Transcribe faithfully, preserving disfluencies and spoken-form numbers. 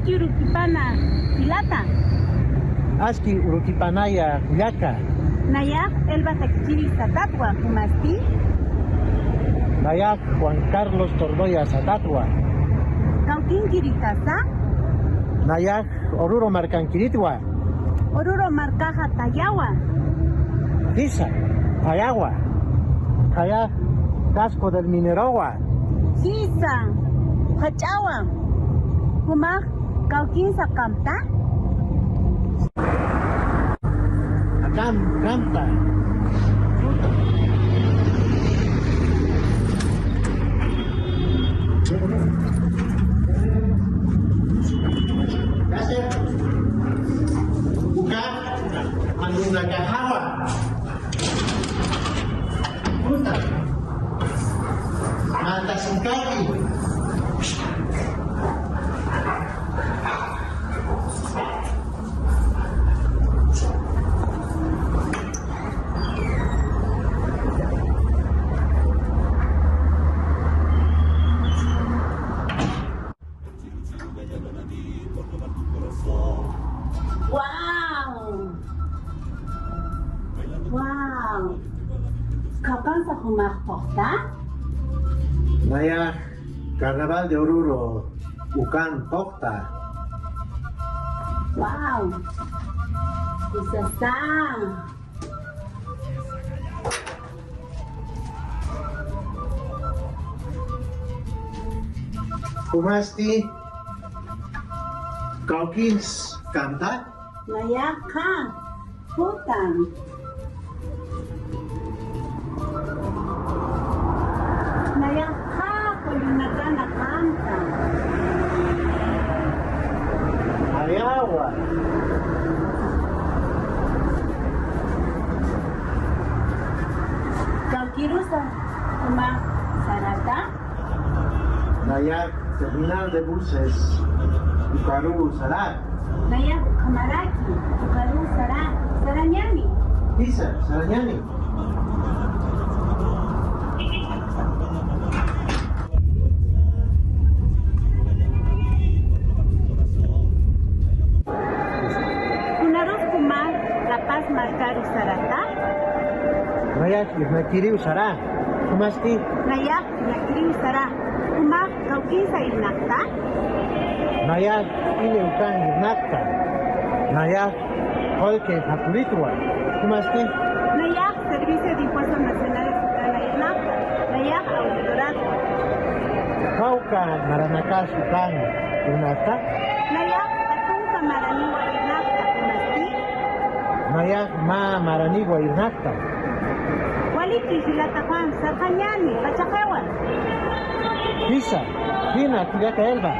Urukipana jilata. Aski urukipanaya kullaka. Nayax Elba Takichiri satatwa, jumasti. Nayax Juan Carlos Tordoya satatwa. Kawkinkiritasa. Nayax Oruro markankiritwa. Oruro markaxa tayawa. Jisa, tayawa. Tayax Casco del Minerowa. Jisa, jach'awa. Jumax kawkinsa qamta. Akan, kanta. Uka, anunakaxawa. Puta. Mata sukaki. Wow. Wow. Kawkansa jumax puxta. Nayax Carnaval de Oruro ukan puxta. Wow. Jisasa. Jumasti kawkins kanta. Nayaxa putan. Nayaxa kulunakana kanta. Ayawa. Kawkirusa juma sarata. Nayax terminal de buses ukaru sara. Nayax ukhamaraki ukaru sara. Sarañani. Jisa, sarañani. Kunarus juma La Paz markaru sarata. Nayax irnakiriw sara. Jumasti. Nayax irnakiriw sara. Jumax kawkinsa irnaqta. Nayax ini ukan irnaqta. Nayax qullqi japuritwa. Jumasti. Nayax Servicio de Impuestos Nacionales ukana irnaqta. Nayax auditoratwa. Kawka maranakas ukan irnaqta. Nayax katunka maraniwa irnaqta. Jumasti. Nayax mä maraniwa irnaqta. Waliki jilata Juan, sarxañani, pachaqiwa. Jisa, jina kullaka Elba.